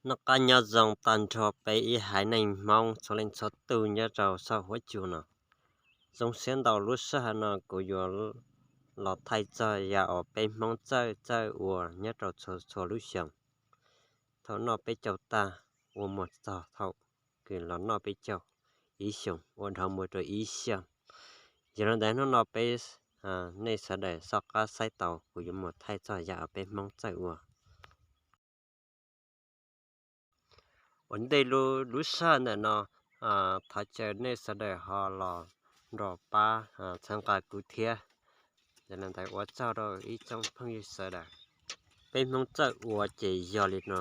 Noj qab nyob zoo tag nrho peb ib haiv neeg Hmoob txhua leej txhua tus nyob rau saum huab cua no. Zoo siab ntau lub sij hawm no kuv yuav los thaij txog yam uas peb Hmoob txawj txawj ua nyob rau txhua txhua lub xyoo. Thaum noj peb caug tag ua mus txog thaum kws los noj peb caug ib xyoos ua dhau mus rau ib xyoos. Yog li ntawd hnub no peb, nej sawv daws soj qab saib tau kuv yuav mus thaij txog yam uas peb Hmoob txawj ua. Ua ntej lub sij hawm ntawm no, thov caw nej sawv daws ho los nrog pab txhawb nqa kuv thiab. Yog li ntawd ua tsaug rau ib tsoom phooj ywg sawv daws. Peb Hmoob txawj ua ces yog li no.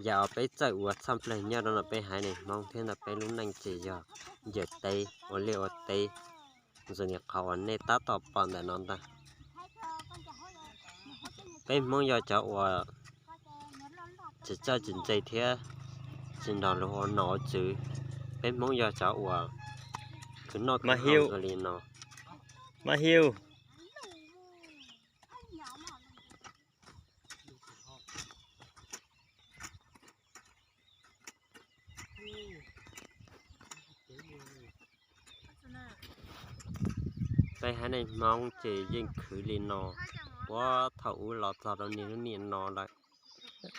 Yam uas peb txawj ua tshaj plaws nyob rau no peb haiv neeg Hmoob thiab ntawm peb lub neej ces yog ncaws teb, ua liaj ua teb, zoo li qhov uas nej tab tom pom ntawm no ntag. Peb Hmoob yog cov uas tsis txawj tsis ntse thiab tsis nrog luag ua nom ua tswv. Peb Hmoob yog cov uas khwv noj khwv haus zoo li no. Mab Hiu. Peb haiv neeg Hmoob ces yeej khwv li no puag thaum ub los txog rau niaj hnub niam no lawm.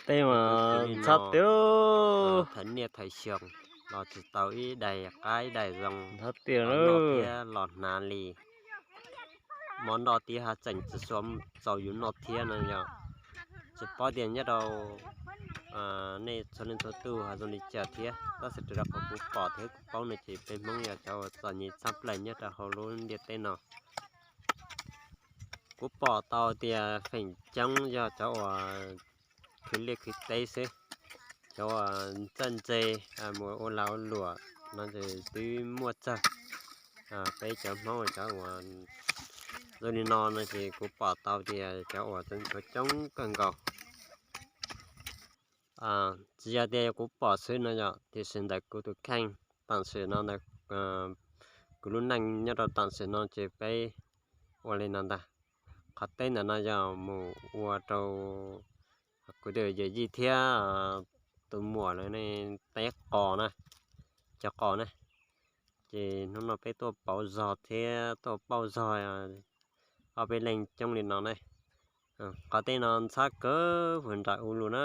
Tej mas txhob tiag, thawm niaj thawm xyoo los tsis tau ib daim qab ib daim zoo noj thiab los hnav li. Hmo noj tib ha tseem tsis txaus yus noj thiab no yog. Tsis paub tias nyob rau nej txhua leej txhua tus ho zoo li cas thiab, tab sis raws li qhov kuv pom thiab kuv paub no ces peb Hmoob yog cov uas txom nyem tshaj plaws nyob rau hauv lub ntiaj teb no. Kuv pom tau tias feem coob yog cov uas khwv liaj khwv teb xwb, cov uas txawj ntse mus ua lag ua luam no ces twb muaj txawg. Peb cov Hmoob cov uas zoo li no no ces kuv pom tau tias cov uas tseem tshuav coob kawg nkaus. Tsis yog tias kuv pom xwb no yog, tiam sis ntawm kuv tus kheej tam sim no, kuv lub neej nyob rau tam sim no ces peb ua li no ntag. Qhov teb ntawm no yog mus ua rau kuv tus yawm yij thiab tus muam lawv ne teb qos na, cov qos na. Ces hnub no peb tuaj pauv zog thiab tuaj pauj zog ob peb leeg coob li no ne. Qhov teb no ntxhab kawg puag nram u lug na,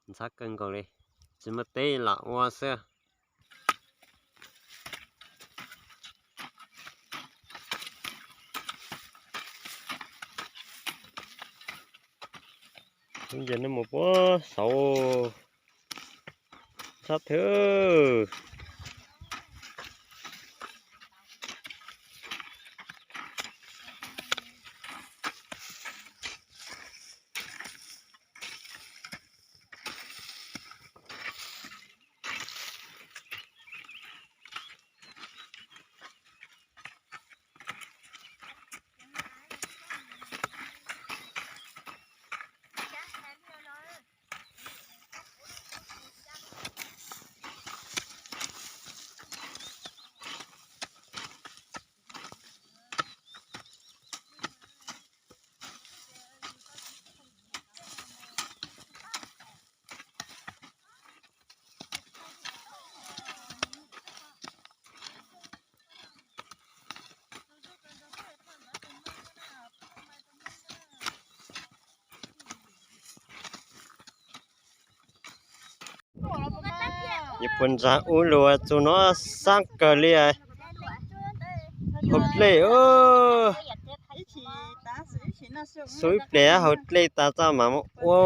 ntxhab kawg nkaus li, tsis muaj teb lam ua xwb. Ces nej mus puag saud, ntxhab thiab. Nyob puag nram u lug txug no sab kawg li. Haus dlej, xub ib pliag haus dlej tas txaj mam ua.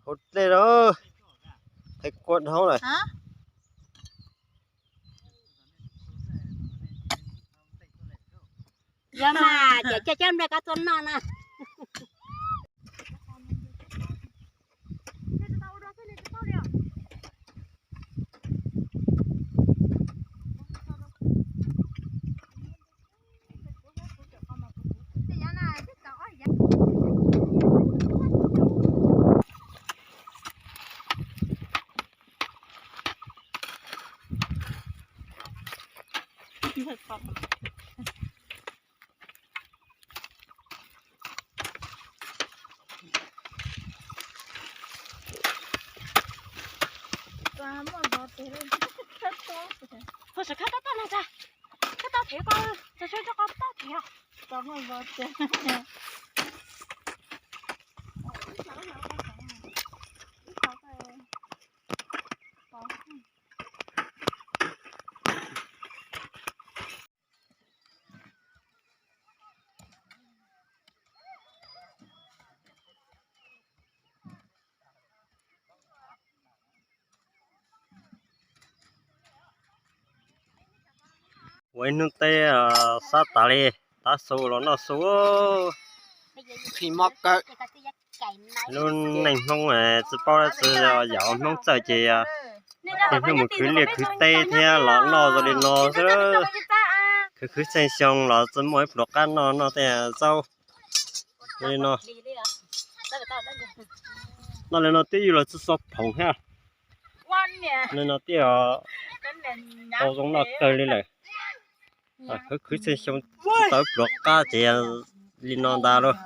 Haus dlej lawm, qhov kua dhau lawm. Yog mas, cov coj coj nplej koj tuaj noj na. Ua ib hnub teb sab tas li, tav su los noj su. Qhib mob kawg. Lub neej Hmoob tsis paub dab tsi, yam Hmoob txawj ces niaj hnub mus khwv liaj khwv teb thiab los noj zoo li no xwb. Khwv khwv xeej xyoo los tsis muaj ib pluas qab noj, noj tej zaub li no. Noj li no twb yog los tsis so phoom thiab. Li no twb tau zoo noj kawg li lawm. Khwv khwv xeej xyoo tsis tau ib pluas qab ces li no ntag lauj.